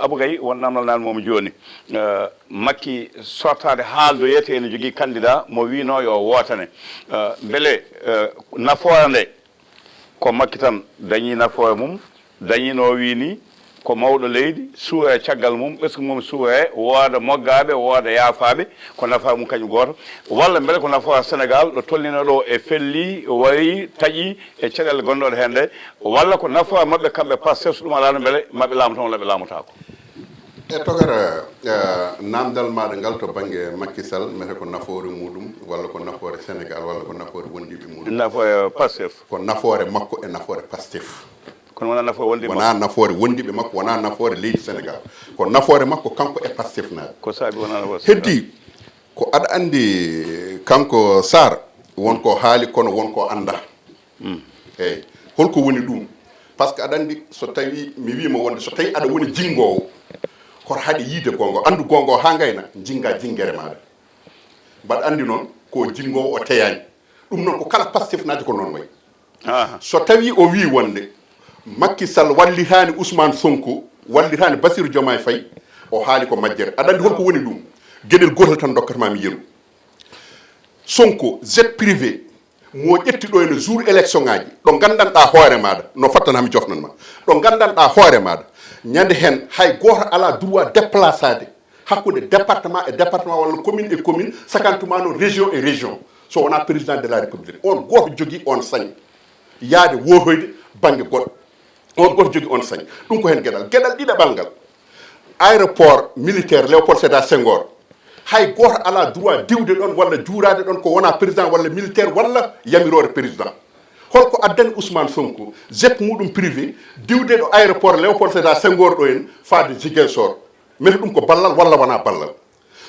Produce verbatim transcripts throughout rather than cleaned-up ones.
Abou Gaye, won namdal nan moom jooni. Eh, Makki sortaade haaldoyeete ene jogii candidat mo wiinoo yo wootane. Eh, mbele, eh, nafoore nde ko Makki tan dañi nafoore mum, dañi no o wii ni, ko mawɗo leydi, suwa e caggal mum, ɓesngu mum suwa e wooda moggaaɓe, wooda yaafaaɓe, ko nafa mum kañum gooto? Walla mbele ko nafoore Senegaal ɗo tolnino ɗo e felli, wayi, taƴi e caɗeele gonnoɗe heen ɗe? Walla ko nafoore maɓɓe kamɓe Pastef, so ɗum alaano mbele maɓe laamotoo walla ɓe laamotaako? E togata, eh, namdal maɗa ngal to bannge Makki Sall, mete ko nafoore muɗum, walla ko nafoore Senegaal, walla ko nafoore wondiiɓe muɗum? Nafoore Pastef. Ko nafoore makko e nafoore Pastef. Kono wonaa nafoore wondiiɓe makko? Wonaa nafoore wondiiɓe makko, wonaa nafoore leydi Senegaal. Ko nafoore makko kanko e Pastef naaɓe. Ko saabi wonaa nafoore Senegaal? Heddi, ko aɗa anndi kanko Sarr, won ko haali kono won ko annda. Mm. Eyi, holko woni ɗum? Par ce que aɗa anndi, so tawi mi wiima wonde, so tawi aɗa woni jinngoowo, koto haɗe yiide goonga, anndu goonga o haa ngayna, jinnga jinngere maɗa. Mbaɗa anndi noon, ko jinngoowo o teyaani. Ɗum noon ko kala Pastef naajo ko noon wayi. Aha. So tawi o wii wonde Makki Sall wallitaani Ousmane Sonko, wallitaani Bassirou Diomaye Faye, o haali ko majjere. Aɗa anndi holko woni ɗum? Geɗel gootel tan dokkatma mi yeru. Sonko, jet privé, mo ƴetti ɗo ene jour élection ngaji, ɗo nganndanɗaa hoore maaɗa, no fattan hami jofnan ma, ɗo nganndanɗaa hoore maaɗa, ñande heen hay gooto alaa droit déplaçade hakkunde département e département walla commune e commune, sakantuma noon région e région, so wonaa président de la république. On gooto jogii on sañ yaade wootoyde bannge goɗɗo. On gooto jogii on sañ. Ɗum ko heen geɗal. Geɗal ɗiɗaɓal ngal, aéroport militaire Léopold Sédar Senghor, hay gooto alaa droit diwde ɗoon walla juuraade ɗoon ko wonaa président walla militaire walla yamiroore président. Holko addani Ousmane Sonko jet muɗum privé diwde ɗo aéroport Léopold Sédar Senghor ɗo en faade Ziguinchor? Mete ɗum ko ballal walla wonaa ballal?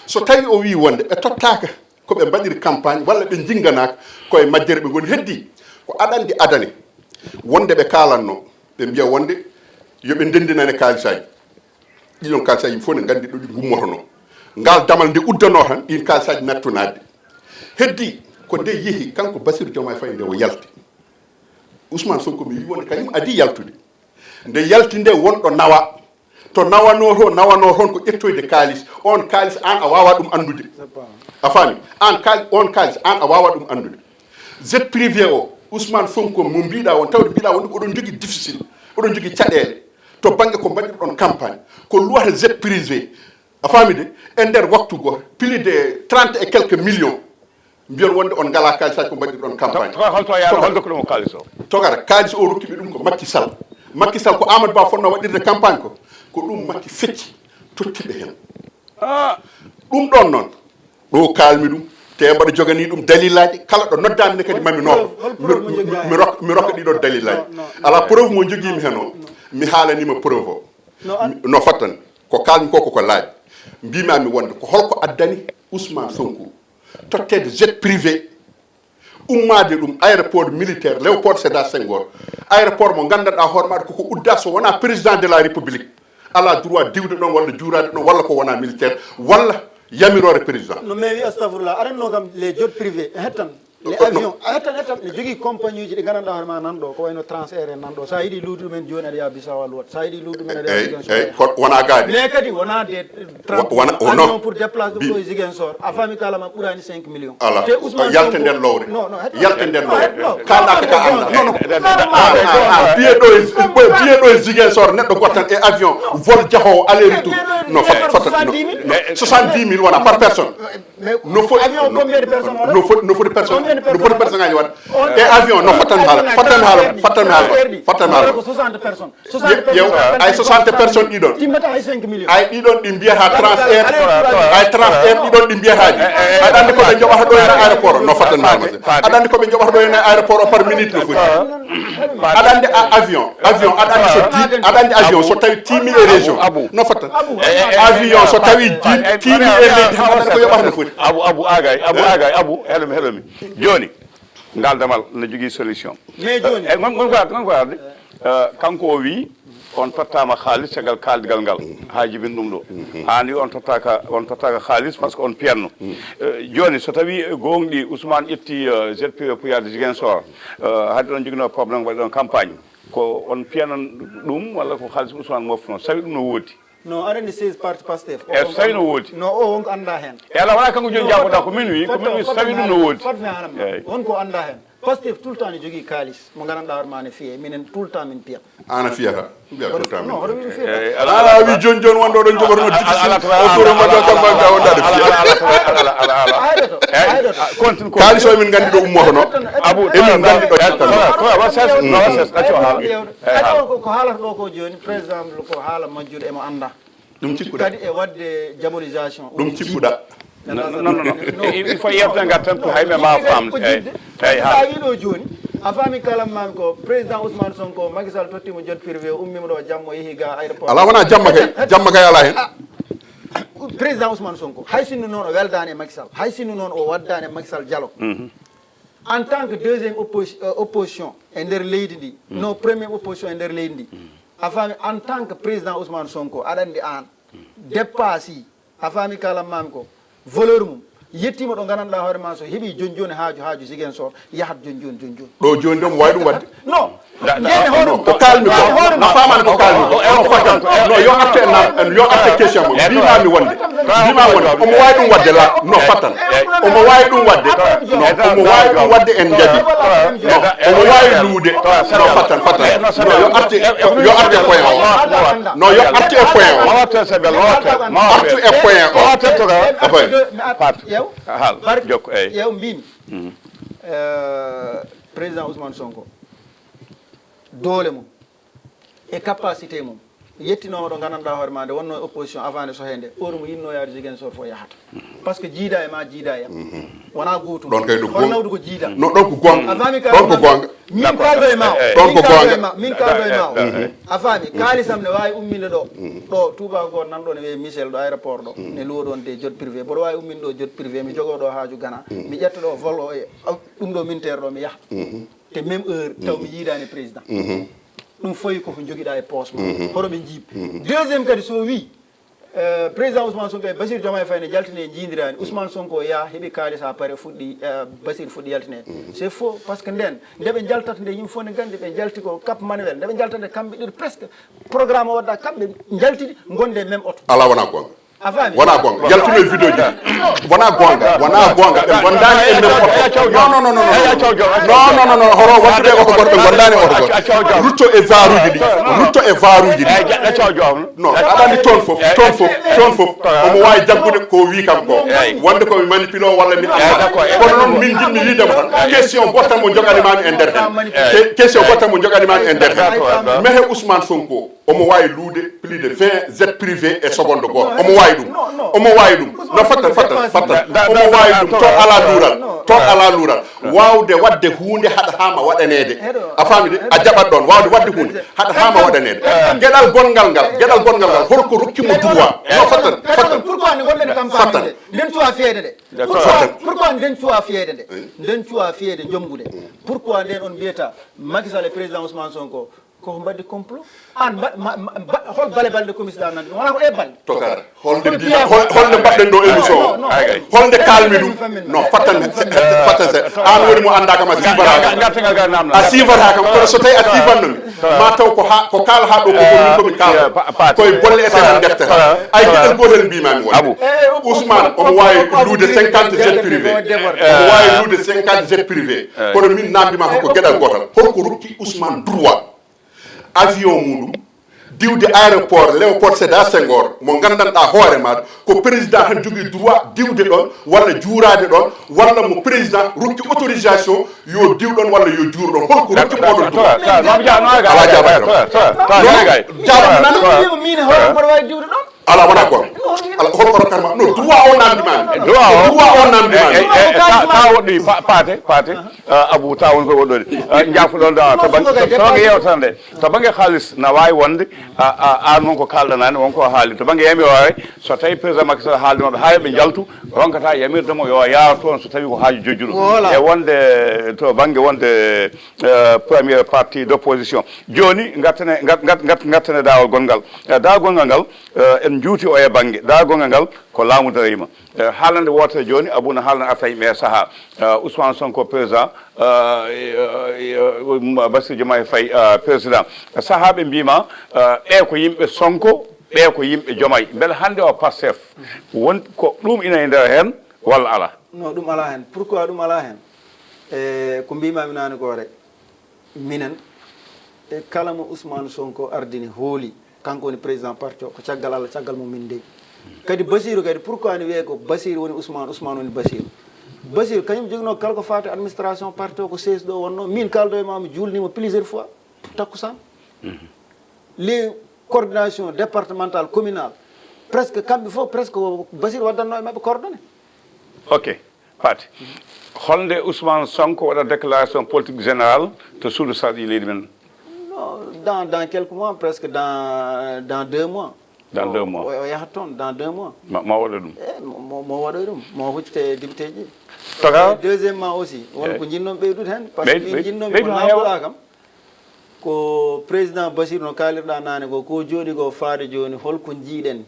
So tawi o wii wonde ɓe tottaaka ko ɓe mbaɗiri campagne walla ɓe njinnganaka, ko e majjere ɓe ngoni. Heddi ko aɗa anndi adane wonde ɓe kaalanno, ɓe mbiya wonde yo ɓe ndenndinane kaalisaaji. Ɗiɗon kaalisaaji fof ne nganndi ɗo ɗi ngummotono. Ngal damal nde uddano tan, ɗin kaalisaaji nattu naatde. Heddi ko nde yehi kanko Bassirou Diomaye Faye nde o yalti. Ousmane Sonko mi wii wonde kañum adii yaltude. Nde yalti nde wonɗo nawa. To nawano to, nawano toon ko ƴettoyde kaalis. On kaalis aan a waawaa ɗum anndude. A faami? Aan kaal-, on kaalis aan a waawaa ɗum anndude. Jet privé o, Ousmane Sonko mo mbiɗa on, tawde mbiɗa wonde ko oɗon njogii difficile, oɗon njogii caɗeele to bannge ko mbaɗirɗon campagne. Ko luwata jet privé, a faami de, e nder waktu gooto, plus de trente et quelques millions. Mbiyon wonde on ngalaa kaalis, hay ko mbaɗirɗon campagne. To-, to-, holto yaano, hol dokkuɗo mo kaalis o? Togata, kaalis o rokki ɓe ɗum ko Macky Sall. Macky Sall ko Amadou Ba fotno waɗirde campagne ko, ko ɗum Macky fecci, totti ɓe heen. Ah. Ɗum ɗoon noon, ɗo kaalmi ɗum, te mbaɗa joganii ɗum dalilaaji, kala ɗo noddaami ne kadi mami noon. Hol preuve, hol preuve mo njogii mi, mi rok-, mi rokka ɗiɗo dalilaaji. Non, non, non. Alaa preuve mo njogiimi heen o, mi haalaniima preuve o. No, an- Mi-, no fattan, ko kaalmi ko, ko, ko laaɓi. Mbiimaami wonde ko holko addani Ousmane Sonko totteede jet privé, ummaade ɗum aéroport militaire Léopold Sédar Senghor, aéroport mo nganndanɗaa hoore maaɗa koko udda, so wonaa président de la République alaa droit diwde ɗon walla juuraade ɗon walla ko wonaa militaire walla yamiroore président. No meewi, astafurlah, aɗa anndi noon kam les jet privé e hettan. Les avions, a hettan, hettan, ne jogii compagnie uji ɗi nganndanɗaa hoore ma nan ɗo, ko wayno Transair en nan ɗo. So a yiɗi luudu ɗumen jooni aɗa yaha Bissau a luwat. So a yiɗi luudu ɗumen aɗa yaha Ziguinchor. Eyi, eyi, kono wonaa gaade. Mais kadi wonaa de transport, wona, oh, non. Avion pour déplacer ɗum ko e Ziguinchor. A faami kala ma ɓuraani cinq millions. Ala. Te Ousmane Sonko. Yalte nden lowre. Non, non, hettan. Yalte nden lowre. Non, non. Kaalɗaa ko ka anndaa. Non, non. Ah, ah, ah. Biyee ɗo e, biyee ɗo e Ziguinchor neɗɗo gooto tan e avion, vol jahoowo aller retour. No fot-, fota, no, soixante-dix mille wona par personne. Mais no foti, avion, no, combien de personnes wona? No foti, no foti personne, combien de personnes wona? No foti personne aji wona? E avion, no fottan haala, fottan haala, fottan haala, fottan haala. Ko soixante personnes. Soixante personnes. Ay soixante personnes ɗiɗon. Timmata ay cinq millions. Ay ɗiɗon ɗi mbiyata Transair, ay Transair ɗiɗon ɗi mbiyata ɗi. Aɗa anndi ko ɓe njoɓata ɗo e aéroport? No fottan haala. Aɗa anndi ko ɓe njoɓata ɗo e aéroport o par minute no foti? Aɗa anndi a-, avion, avion, aɗa anndi so ti-, aɗa anndi avion so tawi tiimi e région. No fottan? Avion so tawi ji-, tiimi e leydi, tan aɗa anndi ko yoɓata no foti? Abu, Abu, agay, Abu, agay, Abu, heɗo mi, heɗo mi. Jooni, ngal damal no jogii solution. Mais jooni, eh, ngon, ngon ko arde, ngon ko arde. Eh, kanko o wii, on tottaama haalis caggal kaaldigal ngal. Haa jibin ɗum ɗo. Aan wi on tottaaka, on tottaaka haalis par ce que on piyanno. Eh, jooni, so tawi gooŋɗi Ousmane ƴetti, eh, jet privé pour yaade Ziguinchor, eh, haade ɗon joginoo problème, waɗi ɗon campagne. Ko on piyanan ɗum walla ko haalis Ousmane mofno? Sawi ɗum no woodi. No aɗa anndi seize parti Pastef o? E so tawi no woodi. No o wonko annda heen. E ala wona kanko joni jaaboɗa ko min wi ko min wi so tawi ɗum no woodi. Fat mi haalam ma. Wonko annda heen. Pastef tout le temps ne jogii kaalis mo nganndanɗaa hoore ma ne fiyee, minen tout le temps min piya. An a fiyata? Mbiya tout le temps min piya. Hoto min fiyata. Ala wi joni joni wonɗo ɗon jogotono dikisi o soro mbaɗa kamma mbiya wondaade fiya. Hayɗoto. Hayɗoto. Continue. Kaalis o emin nganndi ɗo ummotono. Abu emin nganndi ɗo yaltano. Aɗa on ko haalata ɗo ko joni président ko haala majjude emo annda. Ɗum cikkuɗa. Kadi e waɗde diabolisation. Ɗum cikkuɗa. Non non non, il faut yewte ngat tan ko hayɓe ma famde. Eyyi. Sa wiɗo joni a faami kalamman ko président Ousmane Sonko Macky Sall tottimo jet privé o ummima ɗo jamma o yeehi ga aéroport. Ala wona jamma kay jamma kay ala hen. Président Ousmane Sonko hay sinno noon o weldani e Macky Sall hay sinno noon o waddani e Macky Sall dialogue. En tant que deuxième opposi- euh, opposition e nder leydi ndi, non première opposition e nder leydi ndi, a faami, en tant que président Ousmane Sonko aɗa anndi aan dépassé, a faami kalan maami ko, valeur mum yettiima ɗo ngandanɗaa hoore ma so heɓii joni joni haaju haaju Ziguinchor yahat joni joni joni joni. Ɗo joni ɗo mo wawi ɗum wadde. Non. Ndeen hoore mum ko kalmi ko a faamani ko kalmi ko on fatan no yo atte nam yo atte question mo mbima mi wonde mbima wonde omo wawi ɗum wadde la no fatan omo wawi ɗum wadde no omo wawi ɗum wadde en jaɓi no omo wawi luude no fatan fatan no yo atte yo atte point o no yo atte e point o artu e point o Haal jokko eyi. Yew mbimi président Ousmane Sonko doole mum e capacité mum yettinooma ɗo ngandanɗaa hoore ma nde wonno e opposition avant nde sohee nde heure mo yinno yaade Ziguinchor fof yahata. Par ce que jiida e ma jiida e am wona gootum. Ɗon kay ɗo goonga. Nawdu ko jiida. No ɗon ko goonga. A faami ka ɗon ko goonga. Min kaldo e ma o. Ɗon ko goonga. Min kaldo e ma o. A faami kaalisam ne waawi umminde ɗo ɗo tuuba gooto nan ɗo ne wiyee Michel ɗo aéroport ɗo ne luwo ɗon de jet privé mboɗo waawi umminde ɗo jet privé mi jogoo ɗo haaju Gana mi ƴetta ɗo vol o e ɗum ɗo minteer ɗo mi yaha te même heure taw mi yiidaani président. Ɗum fawi koko jogiɗa e poos ma hoto ɓe jiib. Deuxième kadi so wi président Ousmane Sonko e Bassirou Diomaye Faye ne jaltini e jiidiraani Ousmane Sonko yaa heɓi kaalis haa pare fuɗɗi Bassirou fuɗɗi yaltineede. C'est faux par ce que ndeen nde ɓe njaltata nde yimɓe fof ne nganndi ɓe njalti ko Cap Manuel nde ɓe njaltata nde kamɓe ɗiɗo presque programme o wadda kamɓe njaltidi ngonde e même oto. Alaa wonaa goonga. A faami? Wonaa goonga. Yaltuno e vidéo ji ɗi. Wonaa goonga. Wonaa goonga. Ɓe ngondaani e même oto. Non non non non non. Non non non non. Hoto wattude oto goto ɓe ngondaani oto goto. Rutto e varuuji ɗi. Rutto e varuuji ɗi. Non aɗa anndi toon fof toon fof toon fof omo waawi jaggude ko o wii kam ko wonde ko mi manipule o walla mi annda kono noon min jiɗmi wiidemo tan question gotal mo joganimaami e nder hen question gotal mo joganimaami e nder hen mehe Ousmane Sonko omo waawi luude plus de vingt jet privé e seconde gooto omo waawi ɗum omo waawi ɗum no fattan fattan fattan omo waawi ɗum toon alaa luural toon alaa luural waawde waɗde huunde haɗa haama waɗaneede a faami de a jaɓat ɗoon waawde waɗde huunde haɗa haama waɗaneede geɗal gonngal ngal geɗal gonngal ngal holko rokkimo droit no fattan fattan fattan nden cuwa feede de fattan pourquoi nden cuwa feede de nden cuwa feede jombude pourquoi nden on mbiyata Macky Sall e président Ousmane Sonko koko mbaɗde complot an hol bale balɗe commisda nande ɗum wona ko ɗe balɗe tokar holde mbiɗa holde mbaɗɗen ɗo émission o holde kalmi ɗum no fattan fattan se an woni mo annda kam a sifaraka a sifaraka kono so tawi a sifannomi ma taw ko ha ko kala ha ɗo ko min komi kala koye bolle e tenan deftere ay geɗel gotel mbimami won Ousmane omo wawi luude cinquante jet privé omo wawi luude cinquante jet privé kono min namdima ko geɗal gotal holko rokki Ousmane droit avion muɗum diwde aéroport Léopold Sédar Senghor mo gandanɗa hoore maɗa ko président tan jogui droit diwde ɗon walla juurade ɗon walla mo président rokki autorisation yo diw ɗon walla yo juur ɗon holko rokki oɗon droit ala jaabade ɗon jaabade nana min hoore mboɗo wawi diwde ɗon ala wona ko ala hol kono karma no droit o namdi mami droit o droit o namdi mami ta woɗɗoyi paate paate abou ta woni koye woɗɗode jaafuɗon da to bangge to bangge yewtere nde to bangge haalis na wawi wonde an won ko kalɗanani won ko haali to bangge yami wawi so tawi président Macky Sall haalde maɓe ha yoɓe jaltu ronkata yamirde mo yo yaar toon so tawi ko haaju jojjuɗo e wonde to bangge wonde première partie d' opposition joni gattane gattane dawol gongal dawol gongal ngal en juuti o e banggue da gonga ngal ko laamu darima haalande wootere joni abuna haalande arta yimɓe e saaha ousmane sonko président basir jomay fay président saahaɓe mbima ɓe ko yimɓe sonko ɓe ko yimɓe Jomay. Mbele hannde o Pastef, won ko ɗum ina e nder heen walla alaa? No, ɗum alaa heen. Pourquoi ɗum alaa heen? E ko mbiimaami naane ko rek, minen e kala mo Ousmane Sonko ardini, hooli, kanko woni président parti o, ko caggal Allah, caggal mum min ndewi. Kadi Basiru kadi, pourquoi ne wiyee ko Basiru woni Ousmane, Ousmane woni Basiru? Basiru kañum joginoo kala ko faati administration parti o, ko siège ɗo wonnoo. Min kaaldo e maa, mi juulniima plusieurs fois takkusaan. Les coordination départementale, communale, presque kamɓe fof, presque ko Basiru waddannoo e maɓɓe coordonné. Ok, Paate. Holnde Ousmane Sonko waɗa déclaration politique générale to suudu sarɗi leydi men? Non, dans, dans quelques mois, presque dans, dans deux mois. Dans deux mois. O, o yahat toon dans deux mois. Ma, ma waɗa ɗum. E mo, mo, mo waɗoy ɗum, mo huccite député ji. Toga. Deuxièmement aussi, won ko njinnoo ɓeydude heen, parce que min njinnoo ko namndoɗaa kam. Ko président Basiru no kaalirɗaa naane ko, ko jooɗi ko faade jooni, holko njiiɗen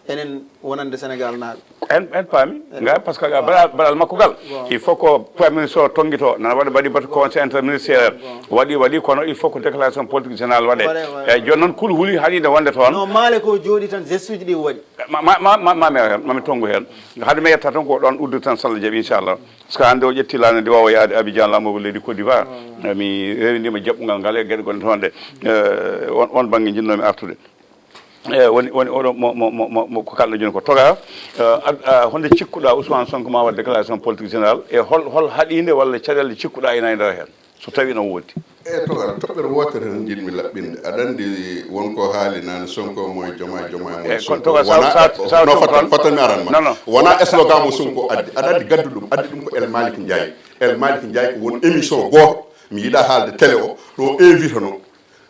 enen wonande Sénégal naaɓe? En, en paami nga, parce que ga baɗal, baɗal makko gal, il faut ko Premier Ministre o tonngito, nana waɗa, mbaɗi batu conseil interministériel, waɗi, waɗi, kono il faut ko déclaration politique générale waɗe. Eyyi, jooni noon kul huli haɗi nde wonde toon. No maale ko jooɗi tan, geste uji ɗi waɗi. Ma, ma, ma, ma, ma, mami tonngu heen. Hade mi yetta toon ko ɗoon uddu tan, so Allah jaɓi, inchallah. Parce que hannde o ƴetti laana ndi wawa yaade Abidjan, laamorgo leydi Côte d'Ivoire. Mi rewindiima jaɓɓungal ngal e geɗe gonɗe toon ɗe. Eh, on, on bannge njinnoomi artude. E woni, woni oɗo mo, mo, mo, mo, mo ko kalɗo jooni ko toga. Eh, ad, ah, honde cikkuɗa Ousmane Sonko ma waɗ déclaration politique générale? E hol, hol haɗinde walla caɗeele cikkuɗa ina e nder heen? So tawi ina woodi. E toga, toɓɓere wootere tan njiɗmi laɓɓinde. Aɗa anndi won ko haali nane, Sonko mo e Joma, Joma mo e Sonko. Wona, no, fottan, fottan mi aran ma. Wona slogan mo Sonko addi. Aɗa anndi gaddu ɗum, addi ɗum ko El Malick Ndiaye. El Malick Ndiaye ko won émission gooto, mi yiɗa haalde télé o, ɗo invite no.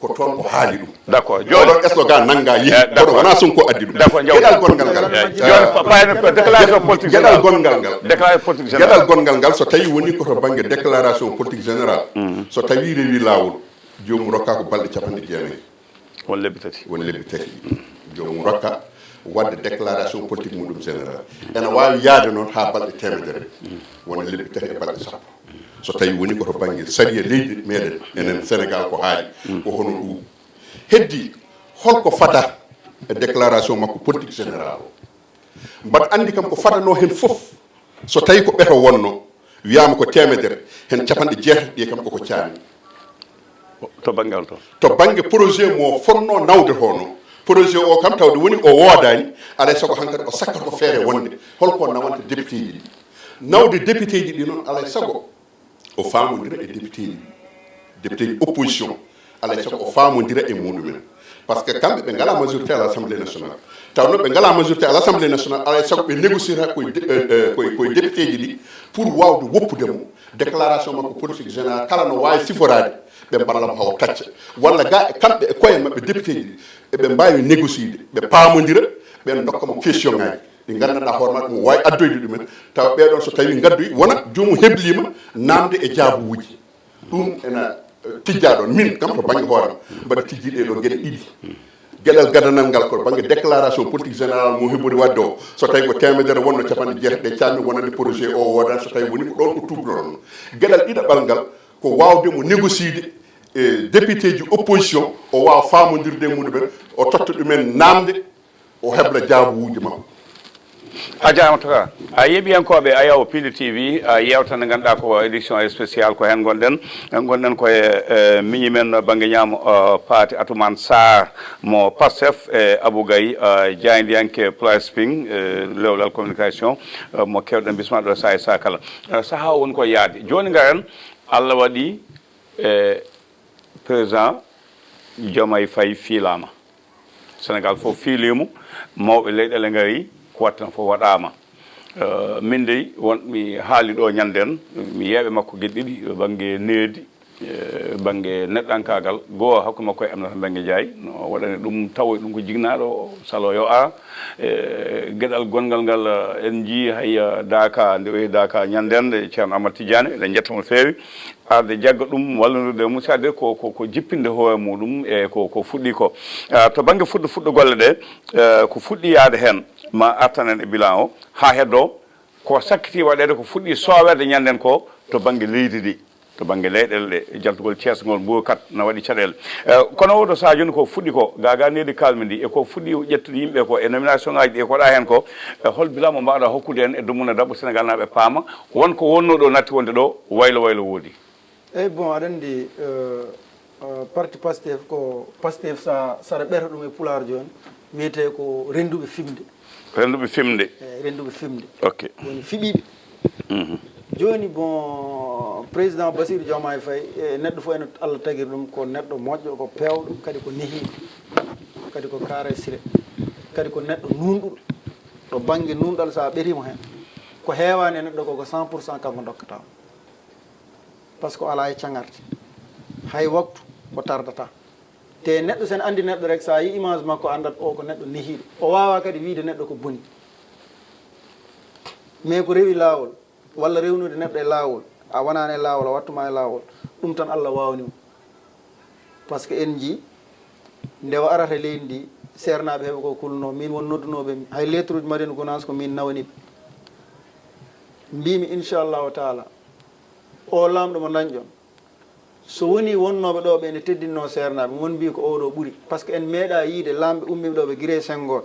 Ko toon ko haali ɗum. D'accord. Jooni oɗon slogan nannga yehi. Kono wona Sonko addi ɗum. D'accord, jawdi. Geɗal gonngal ngal. Jooni pa- payno ko déclaration politique générale. Geɗal gonngal ngal. Déclaration politique générale. Geɗal gonngal ngal, so tawi woni ko to bannge déclaration politique générale, so tawi rewi laawol, joomum rokka ko balɗe capanɗe jeenayi. Won lebbi tati. Won lebbi tati. Joomum rokka waɗde déclaration politique muɗum générale. Ena waawi yahde noon haa balɗe teemedere. Wona lebbi tati e balɗe sappo. So tawi woni ko to bannge sariya leydi meɗen, enen Sénégal ko haali, ko hono ɗum. Heddi, holko fada e déclaration makko politique générale o? Mbaɗa anndi kam ko fadanoo heen fof, so tawi ko ɓeto wonno, wiyaama ko teemedere, heen capanɗe jeetati ɗi kam koko caami. To bannge hol toon? To bannge projet mo fotnoo nawde hono, projet o kam tawde woni o woodaani, alay sago hankadi o sakkato feere wonde holko nawanta député ji ɗi. Nawde député ji ɗi noon, alay sago o faamondira e député ji, député ji opposition, alay sago o faamondira e muɗumen. Parce que kamɓe ɓe ngalaa majorité à l'Assemblée nationale. Taw noon ɓe ngalaa majorité à l'Assemblée nationale, alay sago ɓe négociera koye dé- euh, euh, koye koye député ji ɗi pour waawde woppude mo déclaration makko politique générale kala no waawi siforaade. Ɓe mballa mo hawo tacca. Walla ga e kamɓe e koye maɓɓe député ji ɗi eɓe mbaawi négociede, ɓe paamondira, ɓe ndokka mo question ngaji ɗi nganndanɗaa hoore maɓɓe mo waawi addoyde ɗumen. Tawa ɓeɗon so tawi ngaddoyi wona joomum heblima namde e jaabuwuji. Ɗum ena tijja ɗon. Min kam to bannge hoore am mbaɗa tijji ɗee ɗoo geɗe ɗiɗi. Geɗal gadanal ngal ko bannge déclaration politique générale mo heɓori waɗde o, so tawi ko teemedere wonno capanɗe jeetati ɗe caammi wonande projet o woodaani, so tawi woni ko ɗon o tuubnoɗon. Geɗal ɗiɗaɓal ngal ko waawde mo négociede e député ji opposition, o waawa faamondirde e muɗumen, o totta ɗumen namde, o hebla jaabuwuuji makko. A jaaraama toka. A yeeɓiyankooɓe Ayaw Pindi T V, a yeewta nde ngannduɗaa ko édition spéciale, ko heen ngonɗen. Ngonɗen ko e miñi men bannge ñaamo, Paate Atoumane Sarr mo Pastef, e Abou Gaye, jaayndiyanke Plasing, lewlal communication, mo keewɗen bismaa ɗo sahaa e sahaa kala. Sahaa o woni ko yaade. Jooni ngaren, Allah waɗi e président Diomaye Faye fiilaama. Sénégal fof fiiliimo, mawɓe leyɗeele ngarii, ko waɗten fof waɗaama. Eh, min dey, won mi haali ɗo ñannden, mi yeeɓe makko geɗe ɗiɗi, to bannge nehdi, eh, bannge neɗɗankaagal, goo hakkunde makko e Aminata Mbengue Ndiaye, no waɗani ɗum tawo e ɗum ko jignaɗo, salo yo a, eh, geɗal gonngal ngal, eh, en njii hay, eh, Daaka, nde o yehi Daaka ñannden, Ceerno Amadou Tidiane, eɗen njetta mo feewi. Arde jagga ɗum, wallondirde e mum, c'est-à-dire ko, ko, ko jippinde hoore muɗum e ko, ko fuɗɗi ko. Ah, to bannge fuɗɗo, fuɗɗo golle ɗe, eh, ko fuɗɗi yahde heen, ma artan en e bilan o, haa heddo, ko sakkiti waɗeede, ko fuɗɗi sooweede ñannden ko to bannge leydi ndi. To bannge leyɗeele ɗe, jaltugol Thiès ngol, Mbour quatre, na waɗi caɗeele. Eh, kono oo ɗoo sahaa jooni ko fuɗɗi ko, gaagaa nehdi kaalmi ndi, e ko fuɗɗi ƴettude yimɓe ko, e nomination ngaaji ɗi, e ko waɗaa heen ko, e hol bilan mo mbaawɗaa hokkude en e Dumunna Dabo, Senegaalnaaɓe paama won ko wonnoo ɗoo, natti wonde ɗoo, waylo waylo woodi? Eeyi, bon, aɗa anndi, eh, eh, parti Pastef ko, Pastef, sa, saɗa ɓeeta ɗum e Pulaar jooni, wiyetee ko rennduɓe fimde. Rennduɓe fimde. Eeyi, rennduɓe fimde. Ok. Woni fiɓiiɓe. Mhm. Jooni, bon, président Bassirou Diomaye Faye, e neɗɗo fof ene Allah tagiri ɗum ko neɗɗo moƴƴo, ko peewɗo, kadi ko nehiiɗo, kadi ko kaara e sire, kadi ko neɗɗo nuunɗuɗo. Ɗo bannge nuunɗal, so a ɓetii mo heen, ko heewaani e neɗɗo ko, ko cent pour cent kanko ndokkata mo. Par ce que o alaa e caŋarte. Hay waktu o tardataa. Te neɗɗo, so en anndi neɗɗo rek, so a yii image makko, a anndat o ko neɗɗo nehiiɗo. O waawaa kadi wiyde neɗɗo ko boni. Mais ko rewi laawol, walla rewnude neɗɗo e laawol, a wonaani e laawol, a waɗtumaa e laawol, ɗum tan Allah waawni mo. Par ce que en njii, nde o arata e leydi ndi, seernaaɓe heɓe ko kulnoo, miin won noddunooɓe mi. Hay lettre uji Madina Gounass ko miin nawani ɓe. Mbiimi, inchallahu taala, o laamɗo mo ndañɗon, so wonii wonnooɓe ɗoo ɓe ene teddinnoo seernaaɓe, won mbii ko oo ɗoo ɓuri. Par ce que en meeɗaa yiyde laamɓe ummiiɓe ɗoo ɓe gila e Senngoor,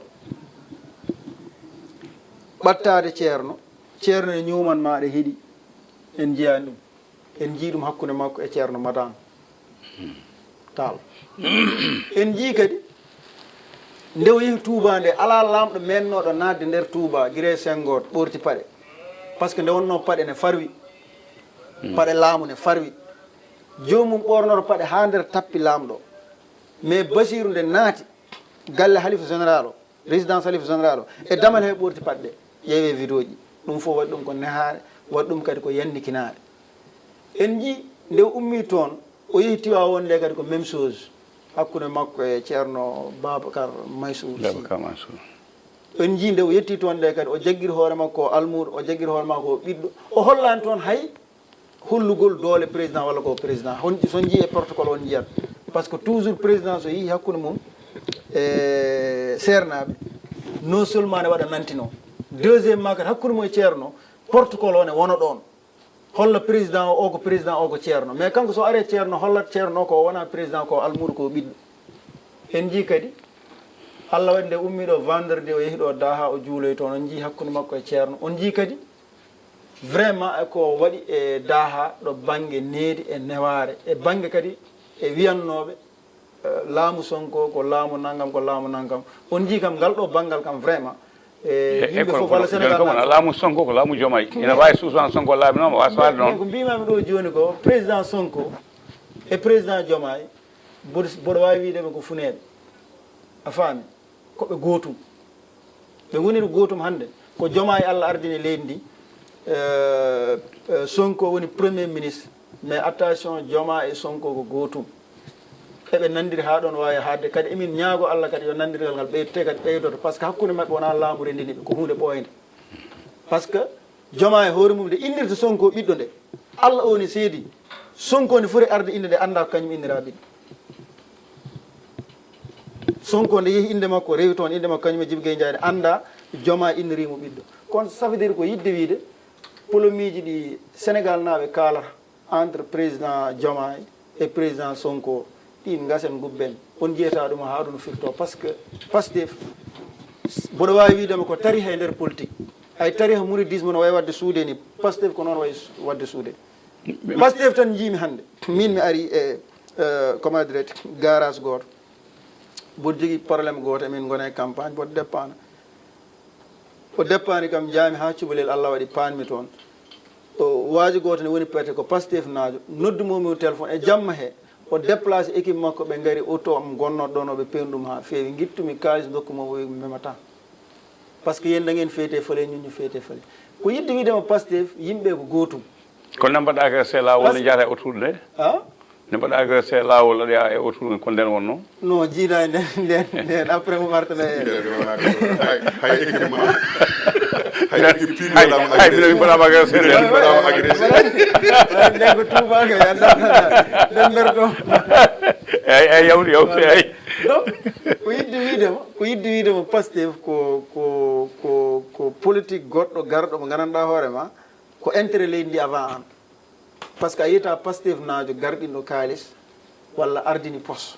ɓadtaade ceerno, ceerno e ñuuman maa ɗe hiɗi. En njiyaani ɗum. En njii ɗum hakkunde makko e ceerno Madaan Taal. En njii kadi, nde o yehi Tuubaa nde, alaa laamɗo meennooɗo naatde nder Tuubaa, gila e Senngoor, ɓoorti paɗe. Par ce que nde wonnoo paɗe ne farwi. Paɗe laamu ne farwi. Joomum ɓoornoto paɗe haa nder tappi laamɗo. Mais Basiiru nde naati galle Halifa Général o, résidence Halifa Général o, e damal he ɓoorti paɗe, ƴeewee vidéo ji. Ɗum fof waɗi ɗum ko nehaare, waɗi ɗum kadi ko yanndikinaare. En njii nde o ummii toon, o yehi Tiwaawoon nde kadi ko même chose, hakkunde makko e ceerno Babacar Mansour Sy. Babacar Mansour. En njii nde o yettii toon nde kadi, o jaggiri hoore makko ko almuudo, o jaggiri hoore makko ko ɓiɗɗo. O hollaani toon hay hollugol doole président walla ko président. Hon, so on njii e protocole on njiyat. Par ce que toujours président so yehi hakkunde mum e seernaaɓe, non seulement ne waɗa nantino. Deuxièmement kadi hakkunde mum e ceerno, protocole o ne wona ɗoon. Holla président o, o ko président, o ko ceerno. Mais kanko so aree ceerno, hollat ceerno o ko o wona président, ko almuudo, ko ɓiɗɗo. En njii kadi, Allah waɗi nde ummii ɗo vendredi, o yehi ɗo Daha, o juuloyi toon. On njii hakkunde makko e ceerno. On njii kadi, vraiment, e ko waɗi e Daha ɗo bannge needi e newaare, e bannge kadi e wiyannooɓe, eh, laamu Sonko ko laamu nanngam, ko laamu nanngam. On njii kam, ngal ɗo banngal kam, vraiment, e, e, yimɓe fof, walla Sénégal kam, laamu Sonko ko laamu Diomaye. Ina waawi Ousmane Sonko laabi noon, waawi waɗde noon. Ko mbiimaami ɗo jooni ko, président Sonko e président Diomaye, mboɗo, mboɗo waawi wiyde ɓe ko funeeɓe. A faami? Ko ɓe gootum. Ɓe ngoniri gootum hannde. Ko Diomaye Allah ardini leydi ndi, eh, eh, Sonko woni premier ministre. Mais attention, Diomaye e Sonko ko gootum. Eɓe nanndiri haa ɗoon waawi haaɗde. Kadi emin ñaago Allah kadi yo nanndirgal ngal ɓeydo, te kadi ɓeydoto. Par ce que hakkunde maɓɓe wonaa laamu renndini ɓe, ko huunde ɓooynde. Par ce que Diomaye e hoore mum nde inndirta Sonko ɓiɗɗo nde, Allah o ne seedi. Sonko ne foti arde innde nde, annda ko kañum innira ɓiɗɗo. Sonko nde yehi innde makko, rewi toon innde makko, kañum e Jibi Gueye Ndiaye, ne annda Diomaye inniri mo ɓiɗɗo. Kono ça veut dire ko yiɗde wiyde, polémique ji ɗi Sénégal naaɓe kaalata entre président Diomaye e président Sonko, ɗin ngasen ngubben. On njiyata ɗum haa ɗum firto. Par ce que Pastef, mboɗo waawi wiidema ko tariha e nder politique. Hay tariha mouridisme no wayi waɗde suude ni, Pastef ko noon wayi su-, waɗde suude. Pastef tan njiimi hannde. Min mi ari e, eh, comment dirais-je, garage gooto. Mboɗo jogii problème gooto, emin ngona e campagne, mboɗo deppaana. O deppaani kam, njaami haa cubalel, Allah waɗi paanmi toon. O, waaji gooto ne woni pete ko Pastef naajo, noddu mo mi téléphone e jamma he, o déplacé équipe makko, ɓe ngari, auto am gonnoo ɗoon, o ɓe peewni ɗum haa feewi, ngittumi kaalis, ndokku mo, o wi mi memataa. Par ce que yen da ngeen féetee fële, ñun ñu féetee fële. Ko yiɗde wiide ma Pastef, yimɓe ko gootum. Kono ne mbaɗa agresser laawol, ne jahata e autour nde? Ah? Ne mbaɗa agresser laawol, aɗa yaha e autour, ko nden wonno? Non, jiidaa nden, nden, nden, après mo artana e. Hay, hay équipe ma. Hay équipe piiɗo. Hay, waɗaama hay, agresser. Mino mi mbaɗaama agresser. Nden ko tuubaaka, ya, nden mberto. Eyi, eyi, yawti, yawti, eyi. Donc, ko yiɗde wiide mo, ko yiɗde wiide mo Pastef ko, ko, ko, ko politique goɗɗo garɗo mo nganndanɗaa hoore ma, ko intérêt leydi ndi avant an. Par ce que a yiyata Pastef naajo garɗinɗo kaalis walla ardini pos.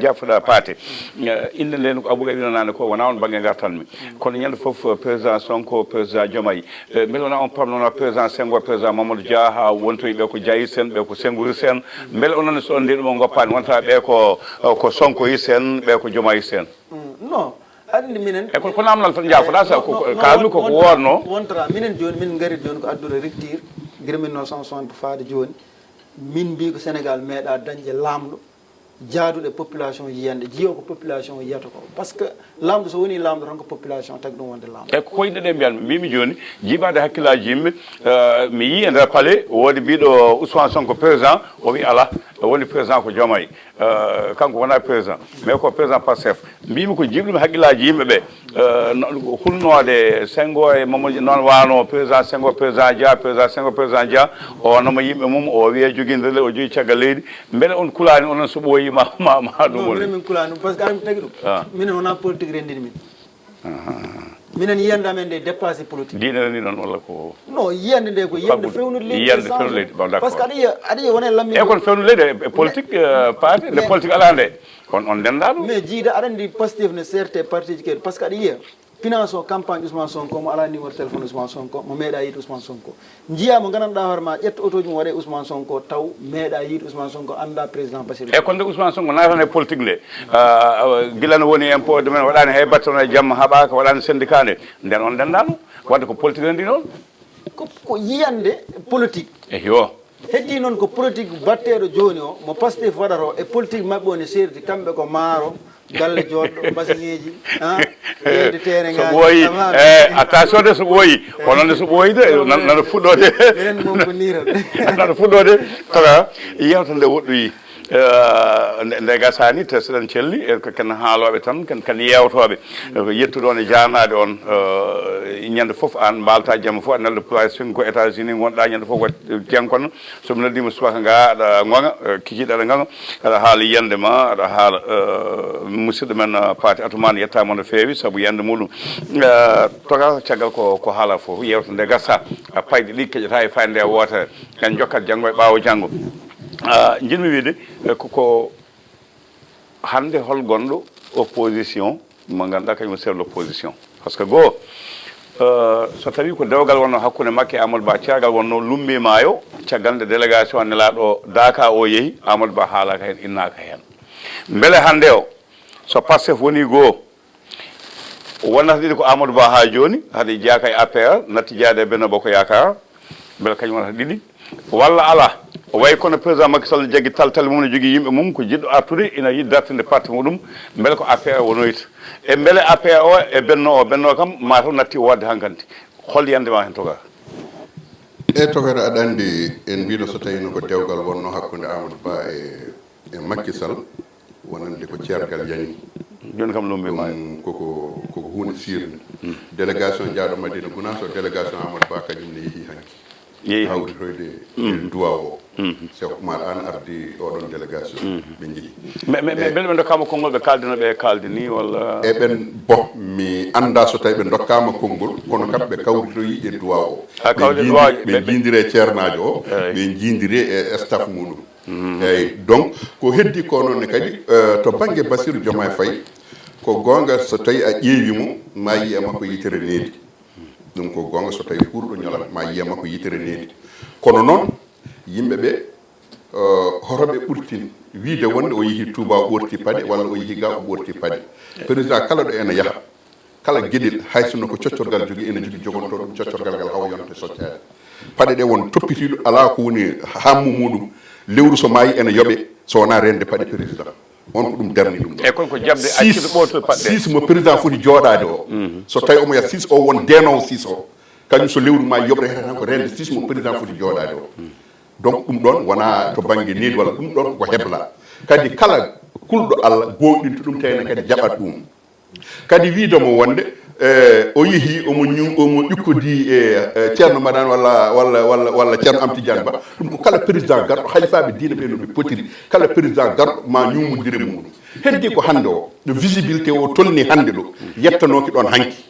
Jaffuɗa paate. Innde nde ko Aboubacar wino nane ko wona on bangge gartanmi, kono ñande fof président Sonko, président Diomaye, mbele wona on pamnono président Senghor, président Mamadou Dia, ha wontoyi ɓe ko Diayis en, ɓe ko Senghouris en? Mbele onon so on nde ɗum on goppani wonta ɓe ko ko Sonkoyis en, ɓe ko Diomayis en? Non, andi minen e ko namdal tan jaffoɗa sa kalmi koko wonno. Wontata minen joni min gari joni ko addude rupture. Gila min noon cent soixante faade joni, min mbi ko Sénégal meeɗa dañde lamɗo jaaduɗo e population yiyande, jiyo ko population yiyata ko. Par ce que lamɗo so woni lamɗo tan ko population tagi ɗum wonde lamɗo. E ko koyɗe ɗe mbiyanmi, mbimi joni jibaade hakkillaji yimɓe. Mi yii e nder palais wodi mbiɗo Ousmane Sonko président, o wi ala, woni président ko Diomaye. Kanko wona président, mais ko président Pastef. Mbimi ko jiɓɗumi haqqillaji yimɓe ɓe. Hulnoode Senghor e Mamadou noon wano président Senghor, président Dia, président Senghor, président Dia. O wannoma yimɓe mum, o wiye joguindirle, o jogui caggal leydi. Beele on kulani onon so ɓooyi ma ma ma ɗum woni? Minen min kulani ɗum, par ce que an tagi ɗum. Minen wona politique rendini min. Minen yiyande amen nde dépassé politique. Diine ni noon walla ko? Non, yiyande nde ko yiyande fewnude leydi. Yiyande fewnude leydi, bon, d'accord. Par ce que aɗa yiya, aɗa yiya wona e lammi. E kon fewnude leydi e politique, parti nde politique ala nde. On on ndendaɗo. Mais jiida aɗa andi Pastef ne serte parti ji kadi, par ce que aɗa yiya finance o campagne Ousmane Sonko, mo ala numéro téléphone Ousmane Sonko, mo meeɗa yiide Ousmane Sonko. Njiya mo gandanɗa hoore ma ƴetta otoji mum waɗe Ousmane Sonko taw meeɗa yiide Ousmane Sonko, anda président Bassirou. E kono nde Ousmane Sonko natano e politique nde, gila no woni impôt domaine waɗani hay batte, wona jamma haɓaka, waɗani syndicat nde, nden on ndendaɗo. Wadde ko politique rendi noon. Ko yiyande politique. Eyo. Heddi noon ko politique batteɗo joni o mo Pastef waɗata o e politique mabɓe o ne serti, kamɓe ko maaro, galle joɗɗo, mbasaŋeji, yeyde tere. So ɓooyi, attention de, so ɓooyi, kono nde so ɓooyi de nana fuɗɗode. Minen moom ko ni tan. Nana fuɗɗode. Tawa yewta nde woɗɗoyi. Nde gasani te seɗen celli e ko ken haaloɓe tan, ken ken yewtoɓe. Ko yettude on e janade on. Ñande foof an mbalta jamma foof aɗa nelda place fin ko États-Unis gonɗa, ñande foof ko ten kono somi noddima subaka nga aɗa goga, kikiɗe aɗa goga, aɗa haala yiyande ma, aɗa haala musidɗo men Paate Atoumane, yettama no feewi saabu yiyande muɗum. Toka caggal ko ko haala foof yewta nde gasa, payɗe ɗi keƴata e fayde nde wootere. En jokkat janngo e ɓaawo janngo. Njiɗmi wiide koko hannde hol gonɗo opposition mo ngannduɗaa kañum chef de l'opposition? Par ce que goo, so tawi ko dewgal wonno hakkunde makko e Amadou Ba, caggal wonno lumbi maayo, caggal nde délégation nelaaɗo daaka o yehi, Amadou Ba haalaka heen, innaka heen. Mbele hannde o so Pastef woni goo, wonata ɗiɗi ko Amadou Ba haa jooni, hade jeyaa ka e A P R, natti jeyaade e Benno Bokk Yaakaar, mbele kañum wonata ɗiɗi walla alaa? O wayi kono président Macky Sall ne jaggi taltale mum, ne jogii yimɓe mum, ko jiɗɗo artude, ina yiɗi dartinde parti muɗum, mbele ko A P R wonoyta? E mbele A P R o e Benno o, Benno kam mataw natti woodde hankandi? Hol yiyannde ma heen, Toga? E Toga, aɗa anndi en mbiino so tawino ko dewgal wonno hakkunde Amadou Ba e e Macky Sall, wonande ko ceergal yani. Jooni kam lumbi maayo. Ɗum koko koko huunde siirnde. Délégation jaaɗo Madina Gounass o, délégation Amadou Ba kañum ne yehi hanki. Yehi hanki. Hawritoyde e duwa o. Cheikh Oumar Anne ardi oɗon délégation. Ɓe njehi. Mais mais mais mbele ɓe ndokkama konngol ɓe kaldino ɓe kaldini walla? Eɓen bo mi annda so tawi ɓe ndokkama konngol, kono kam ɓe kawritoyi e duwa o. A kawri duwa o, ɓe jiidire e ceernaajo o, ɓe jiidire e staff muɗum. Eyyi, donc ko heddi ko noon ne kadi, to bannge Bassirou Diomaye Faye, ko goonga so tawi a ƴeewi mo ma yiye makko yitere needi. Ɗum ko goonga so tawi kuurɗo ñolat ma yiye makko yitere needi. Kono noon yimɓe ɓe, hoto ɓe ɓurtin wiide wonde o yehi Touba o ɓorti paɗe walla o yehi ga o ɓorti paɗe. Président kala ɗo ena yaha, kala geɗel, hay sinno ko coccorgal jogii, ene jogii jogonto ɗum coccorgal ngal hawa yonte soccaade. Paɗe ɗe won toppitiiɗo alaa ko woni hammu muɗum. Lewru so maayi ene yoɓe so wonaa reende paɗe président. On ko ɗum darni ɗum ɗo. E kon ko jaɓde accude ɓootol paɗe. Six mo président foti jooɗaade o, so tawi omo yah six o won deenoowo six o, kañum so lewru maayi yoɓrete tan ko reende six mo président foti jooɗaade o. Donc ɗum ɗoon wonaa to bannge needi walla ɗum ɗoon koko hebla. Kadi kala kulɗo Allah gooɗinto ɗum tawene kadi jaɓat ɗum. Kadi wiide mo wonde o yehi omo ñum omo ƴukkodii e Ceerno Madani walla walla walla walla Ceerno Amti Diane Ba, ɗum ko kala président garɗo, halifaaɓe diine ɓe no ɓe potiri, kala président garɗo ma ñummodire muɗum. Heddi ko hannde o ɗo visibilité o tolni hannde ɗo, yettanooki ɗoon hanki.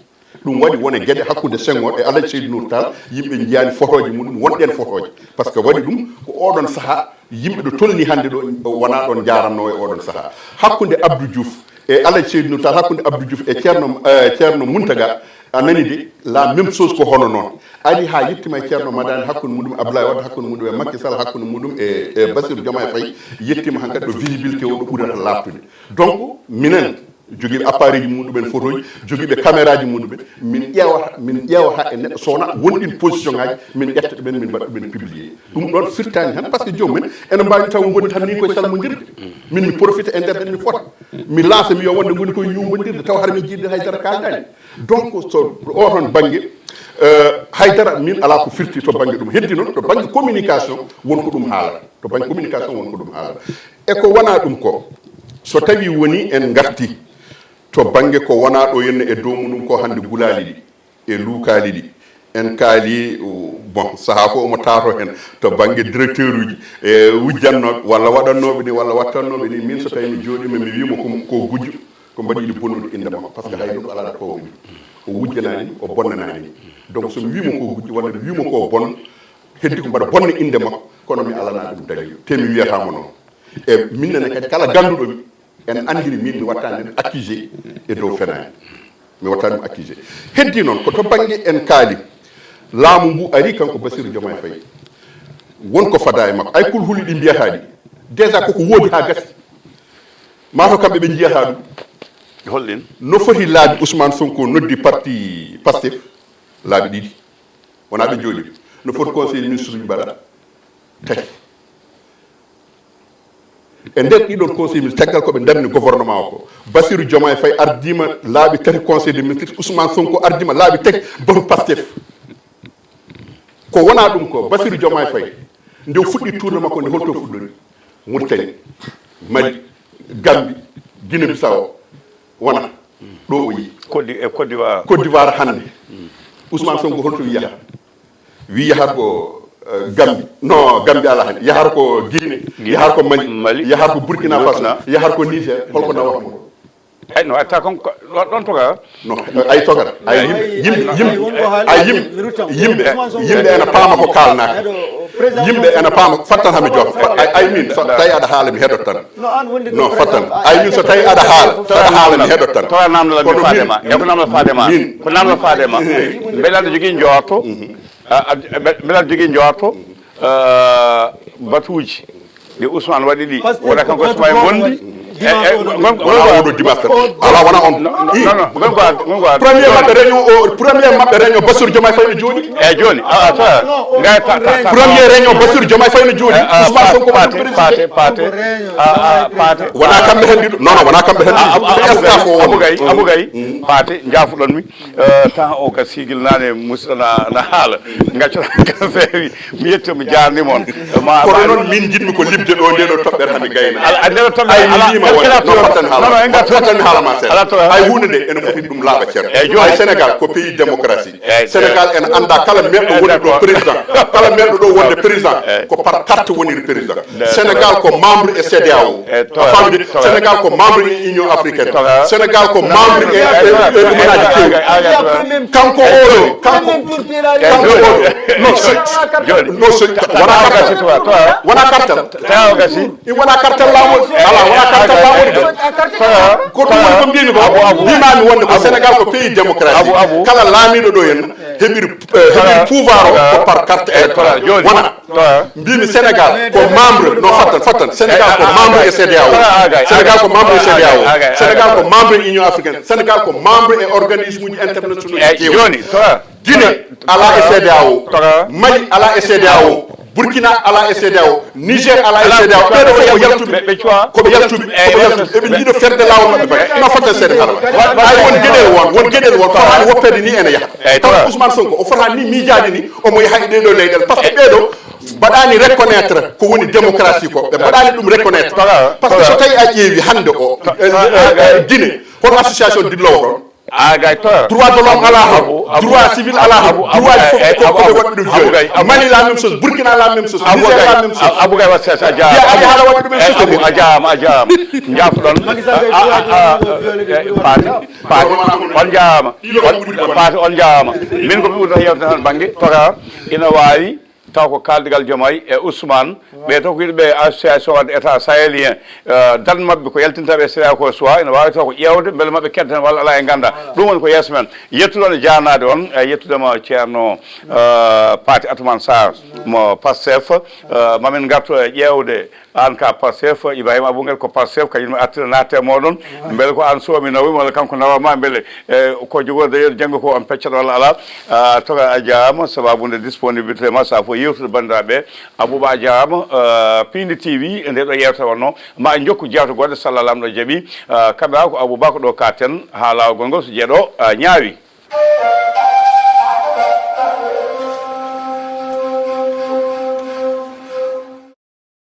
Ɗum waɗi wone geɗe hakkunde Senghor e Alaji Seydou Nour Tall, yimɓe njiyaani fotooji muɗum, wonɗen fotooji. Par ce que waɗi ɗum ko oɗon sahaa, yimɓe ɗo tolni hannde ɗo, wonaa ɗon njaarannoo e oɗon sahaa. Hakkunde Abdou Diouf e Alaji Seydou Nour Tall, hakkunde Abdou Diouf e Ceerno, eh, Ceerno Mountaga, a nani de, la même chose ko hono noon. Ari haa yettima e Ceerno Madani, hakkunde muɗum Abdoulaye Wade, hakkunde muɗum e Macky Sall, hakkunde muɗum e, e Bassirou Diomaye Faye, yettima hankadi ɗo visibilité o ɗo ɓurata laaɓtude. Donc, minen, jogiiɓe appareil ji muɗumen, photo ji, jogiiɓe caméra ji muɗumen, min ƴeewata, min ƴeewata e neɗɗo so wonaa wonɗin position ngaji, min ƴetta ɗumen, min mbaɗa ɗumen publié. Ɗum ɗon firtani tan, par ce que joomum en ene mbaawi taw ngoni tan ni koye salmondirde. Min mi profite e nder ɗen mi fota. Mi lança mi yo wonde ngoni koye yumbondirde, taw hara min jiidi haydara kaldani. Donc, so o ton bannge, eh, haydara min alaa ko firti to bannge ɗum. Heddi noon, to bannge communication, won ko ɗum haalata. To bannge communication, won ko ɗum haalata. E ko wonaa ɗum ko, so tawi woni en ngarti to bannge ko wonaa ɗo yenne e dow muɗum ko hannde gulaali ɗi e luukaali ɗi. En kaali, bon, sahaa fof omo taato heen to bannge directeur uji, e wujjannooɓe walla waɗannooɓe ni, walla wattannooɓe ni. Min so tawi mi jooɗiima, mi wiima ko, ko gujjo, ko mbaɗi ɗi bonnude innde makko, par ce que hay ɗum alaa ɗo fawmi. O wujjanaani, o bonnanaani. Donc, so mi wiima ko gujjo, walla mi wiima ko bon, heddi ko mbaɗa bonna innde makko, kono mi alanaa ɗum dalil. Te mi wiyata mo noon. E min nene kadi kala gannduɗo mi, en anndiri min mi watta nden accusé e dow fenaani. Mi watta ɗum accusé. Heddi noon ko to bannge en kaali. Laamu ngu ari kanko Bassirou Diomaye Faye. Won ko fada e makko. Ay kulhuli ɗi mbiyata ɗi. Déjà koko woodi haa gasi. Maa to kamɓe ɓe njiyata ɗum. Holɗin? No foti laabi Ousmane Sonko noddi parti Pastef? Laabi ɗiɗi. Wonaa ɓe jooɗi. No foti conseil ministre uji mbaɗa? Tati. E nder ɗiɗon conseil ministre, caggal ko ɓe ndarni gouvernement o ko, Bassirou Diomaye Faye ardima laabi tati conseil des ministres, Ousmane Sonko ardima laabi tati, boto Pastef. Ko wonaa ɗum ko, Bassirou Diomaye Faye, nde o fuɗɗi tournée makko nde, holto fuɗɗori? Mauritanie, Mali, Gambie, Guinée Bissau, wona ɗo o yi. Côte d'I-, e Côte d'Ivoire. Côte d'Ivoire hannde. Ousmane Sonko holto wi yaha? Wi yaha ko, eh, Gambie. No, Gambie alaa hannde. Yahata ko Guinée. Guinée. Yahata ko Mali. Mali. Yahata ko Burkina Faso. Burkina. Yahata ko Niger. Holko nawata mo? Ay, no, atta kon ko, ɗo-, ɗon toga. No, ay toga. Ay yimɓe, yimɓe, yimɓe, ay yimɓe, yimɓe, yimɓe ena paama ko kaalnaaka. Yimɓe ena paama, fattan hami joom. Ay, ay min, so tawi aɗa haala mi heɗot tan. No, an wonde no, fattan. Ay min, so tawi aɗa haala, so aɗa haala mi heɗot tan. Toga namdal mi faade ma. E ko namdal faade ma? Min. Ko namdal faade ma? Mbeɗa aɗa jogii njoorto. A, a, mbe-, mbeɗa aɗa jogii njoorto. Eh, batuuji ɗi Ousmane waɗi ɗi, wona kanko Ousmane wondi. E, e, gon-, gon-, wona oɗo dimanche tan. Alaa, wona on. Non, non, non, gon-, gon-, gon-, gon-, premier maɓɓe réunion o, premier maɓɓe réunion Bassirou Diomaye Faye no jooɗi. Eyi, jooni, a, a, ta-, ngay ta-, ta-, ta-, premier réunion Bassirou Diomaye Faye no jooɗi. Eh, a, Ousmane Sonko woni président. Paate, Paate, a, a, Paate. Wona kamɓe tan ɗiɗo. Non, non, wona kamɓe tan ɗiɗo. A, a, a, Abou Gaye, Abou Gaye, Paate, njaafuɗon mi. Eh, temps o gasi gila naane, musidɗo na, na haala. Ngaccoɗaa ka feewi. Mi yetti, mi jaarnii mon. Ma, kono ma, noon, min njiɗmi ko liɓde ɗo, nde ɗo toɓɓere hami gayna. Ala, nde ɗo toɓɓere, ay, mi ala, wiima wonde, no, fattan haala. Non, non, en ngartu. Fattan haala ma seeɗa. Ala to. Ay, huunde nde ene foti ɗum laaɓa, ceerno. Eyi, jooni. Ay, Sénégal ko pays démocratie. Eyi, Sénégal ene annda kala meɗɗo woni ɗo président. Kala meɗɗo ɗo wonde président, ko par carte woniri président. Sénégal ko membre e C E D E A O. Eh, to-, a faami de? To-, Sénégal ko membre e Union africaine. To-, Sénégal ko membre e, e, e ɗumanaaji keewɗi. Kanko oɗo, kanko, kanko oɗo. Non, c'est, non, c'est, wona kartal. Wona kartal. Tawa gasi. I wona kartal laamu. Ala, wona kartal laamu de. Ko ɗum woni ko mbiymi ko. Abu, Abu. Mbimami wonde ko Abu. Sénégal ko pays démocratie. Abu, Abu. Kala laamiɗo ɗo en heɓiri, eh, heɓiri pouvoir o ko par carte électorale. Jooni. Wona. Mbimi Sénégal ko membre, no, fattan, fattan. Sénégal ko membre e C E D E A O. Sénégal ko membre e C E D E A O. Sénégal ko membre e Union africaine. Sénégal ko membre e organisme uji internationaux. Eyi, jooni, to. Guinée ala e C E D E A O. Mali ala e C E D E A O. Burkina ala e C E D E A O. Niger ala e C E D E A O. Ɓeɗo fof ko yaltuɓe. Ɓe, ɓe cuwa. Ko ɓe yaltuɓe. Eyi, ko ɓe yaltuɓe. Eɓe njiɗo ferde laawol maɓɓe bay. No fattan seeɗa haala. Ay, won geɗel won, won geɗel won. Fotani woppede ni ene yaha. Eyi, tawa to. Ousmane Sonko, o fotani ni miijaade ni, omo yaha e ɗee ɗoo leyɗeele. Par ce que ɓee ɗoo mbaɗaani reconnaître ko woni démocratie ko. Ɓe mbaɗaani ɗum reconnaître. Toga, toga. Par ce que so tawi a ƴeewi hannde o, to-, eh, to-, eh, eh, Guinée, hono association dillowo toon? Agay to. Droit de l'homme ala habu, droit civil ala habu, droit de fof ko ko waɗi ɗum. Mali la même chose, Burkina la même chose, Niger la même chose. Abugay wa sesa ja. Ya ali hala waɗi ɗum. Abu ajama ajama. Jafɗon. Pata pata on jama. Pata on jama. Min ko mi ɓurta yewta tan bangge toka ina wawi taw ko kaldigal Jomay e Ousmane. Ɓe to ko yiɗɓe association wadde état sahélien. Dan maɓɓe ko yaltintaɓe sera ko soit ina wawi taw ko ƴewde beele maɓɓe kedden walla ala e ganda. Ɗum woni ko yeeso men. Yettude on e janade on e yettudema ceerno Pati Atoumane Sarr mo Pastef. Mamin garto e ƴewde an ka Pastef. Ibrahima Aboubouguel ko Pastef kañum artira natte moɗon. Beele ko an somi nawima walla kanko nawama beele e ko jogo d'ailleurs janggo ko on peccat walla ala. Toga a jaama sababu nde disponibilité ma sa fof yewtude bandiraɓe. Abouba a jaama. Pindi T V nde ɗo yewta wonno ma en jokku jewte goɗɗe salla lamɗo jaaɓi. Kamɓe ha ko Abouba ko ɗo katen ha lawol ngol so jeeɗo ñaawi.